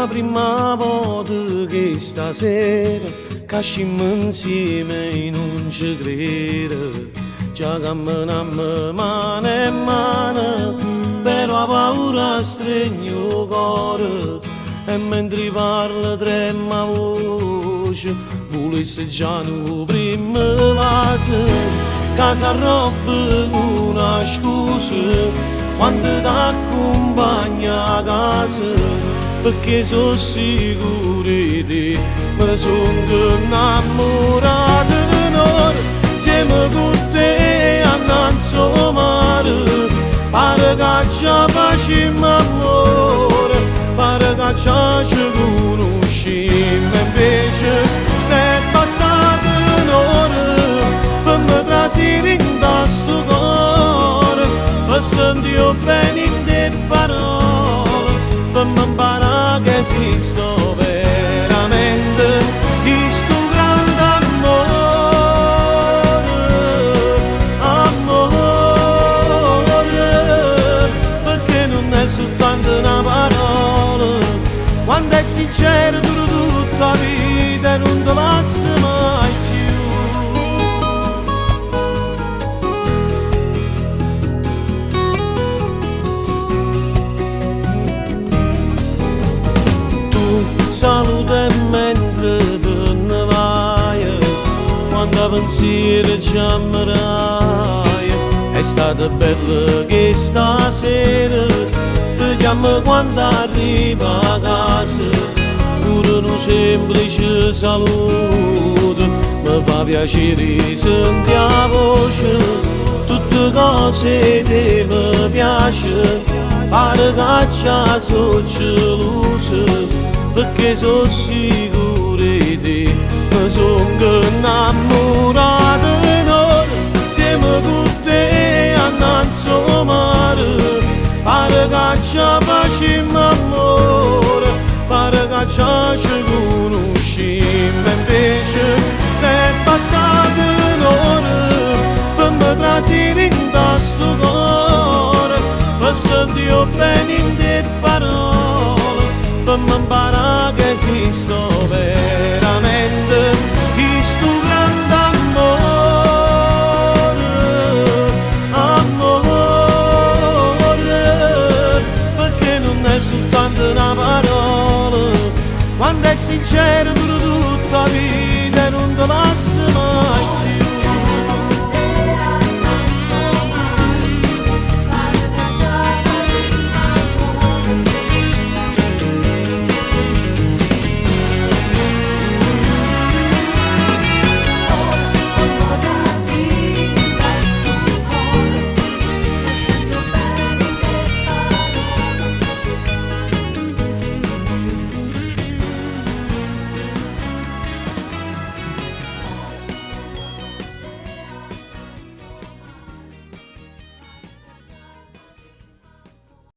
A primma volta che stasera che uscimmo insieme e non ci credo. Già camminammo mano e mano, però 'a paura stregne 'o core e mentre parla tremma 'a voce, vulesse già nu primmo vaso, ca s'arrobba cu na scusa, quando t'accumpagna a casa, perché sono sicuro di te, mi sono innamorato di n'ora, insieme con te annanze 'o mare, pare che già facimmo ammore, pare che già ci conoscimmo, invece è bastata un'ora per me trasire in sto cuore, per sentire bene in te parole, per me imparare che esisto veramente, questo grande amore, amore, perché non è soltanto una parola, quando è sincero dura tutta la vita e non ti lascia mai più. Tu saluta mentre te ne vai, quando pensieri già mi dai. È stata bella che stasera ti chiamo quando arriva a casa, pure un semplice saluto mi fa piacere sentire la voce, tutte cose te mi piace, pare che già so geloso, perché sono sicuro di te, mi sono innamorato.